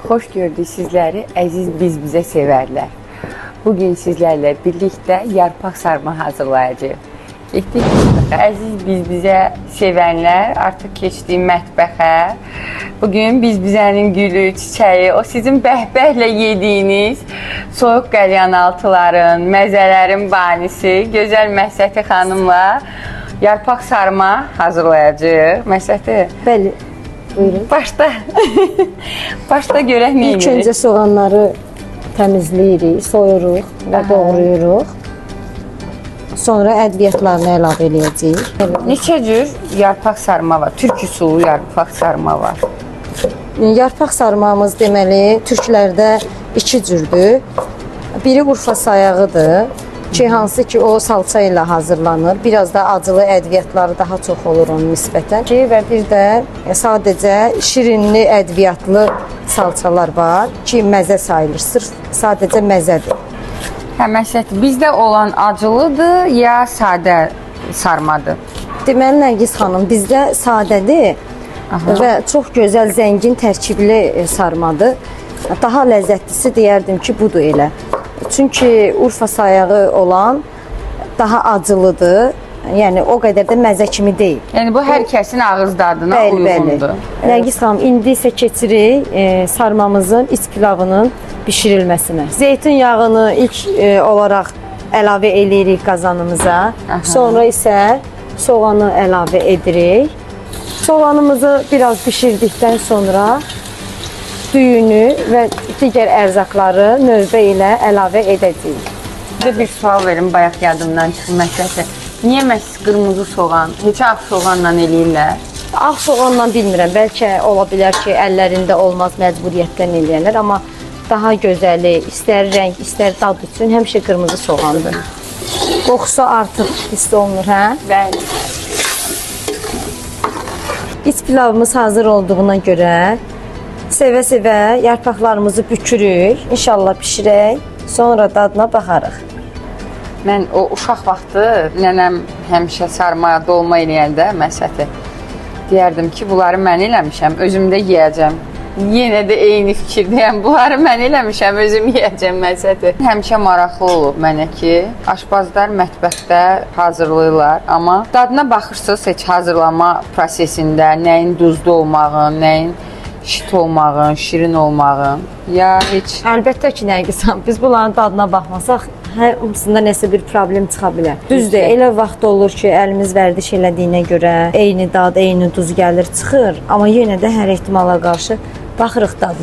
Xoş gördük sizləri, əziz biz bizə sevərlər. Bugün sizlərlə birlikdə yarpaq sarma hazırlayacağıq. Getdik. Əziz biz bizə sevənlər, artıq keçdik mətbəxə. Bugün biz bizənin gülü, çiçəyi, o sizin bəhbəhlə yediyiniz soyuq qəlyanaltıların, məzələrin banisi gözəl Məhsəti xanımla yarpaq sarma hazırlayacağıq. Məhsəti, Bəli. Buyurun. başda başda görək nə İlk edirik. öncə soğanları təmizləyirik, soyuruq və doğrayırıq. Sonra ədviyyatlarını əlavə eləyəcəyik. Neçə cür yarpaq sarma var? Türk üsulu yarpaq sarma var. Yarpaq sarmamız deməli türklərdə iki cürdür. Biri Urfa sayağıdır ki, hansı ki o salça ilə hazırlanır. Biraz da acılı ədviyyatları daha çox olur onun nisbətən. Ki, və bir də sadəcə şirinli ədviyyatlı salçalar var ki, məzə sayılır. Sırf sadəcə məzədir. Hə, məsələn, bizdə olan acılıdır ya sadə sarmadır? Deməli Nərgiz xanım, bizdə sadədir və çox gözəl, zəngin tərkibli sarmadır. Daha ləzzətlisi deyərdim ki, budur elə. Çünki Urfa sayağı olan daha acılıdır. Yəni o qədər də məzə kimi deyil. Yəni bu hər kəsin ağız dadına Bəli, bəli. uyğundur. Nərgiz xanım, indi isə keçirik sarmamızın iç pilavının bişirilməsinə. Zeytun yağını ilk olaraq əlavə eləyirik qazanımıza. Sonra isə soğanı əlavə edirik. Soğanımızı biraz bişirdikdən sonra düyünü və digər ərzaqları növbə ilə əlavə edəcəyik. Sizə bir sual verim, bayaq yadımdan çıxdı məsələn. Niyə məhz qırmızı soğan, heç ağ soğanla eləyirlər? Ağ soğanla bilmirəm, bəlkə ola bilər ki, əllərində olmaz, məcburiyyətdən eləyərlər, amma daha gözəli, istər rəng, istər dad üçün həmişə qırmızı soğandır. Qoxusu artıq hiss olunur, hə? Bəli. İç pilavımız hazır olduğuna görə sevə-sevə yarpaqlarımızı bükürük. İnşallah bişirək, sonra dadına baxarıq. Mən o uşaq vaxtı nənəm həmişə sarma, dolma eləyəndə məsəti deyərdim ki, bunları mən eləmişəm, özüm də yeyəcəm. Yenə də eyni fikirdəyəm. Bunları mən eləmişəm, özüm yeyəcəm məsəti. Həmişə maraqlı olub mənə ki, aşpazlar mətbəxdə hazırlayırlar, amma dadına baxırsınız heç hazırlama prosesində nəyin duzlu olmağın, nəyin şit olmağın, şirin olmağın, ya heç Əlbəttə ki, Nərgiz xanım, biz bunların dadına baxmasaq, hamısında nəsə bir problem çıxa bilər. Düzdür, elə vaxt olur ki, əlimiz vərdiş elədiyinə görə eyni dad, eyni duz gəlir, çıxır, amma yenə də hər ehtimala qarşı baxırıq dadına.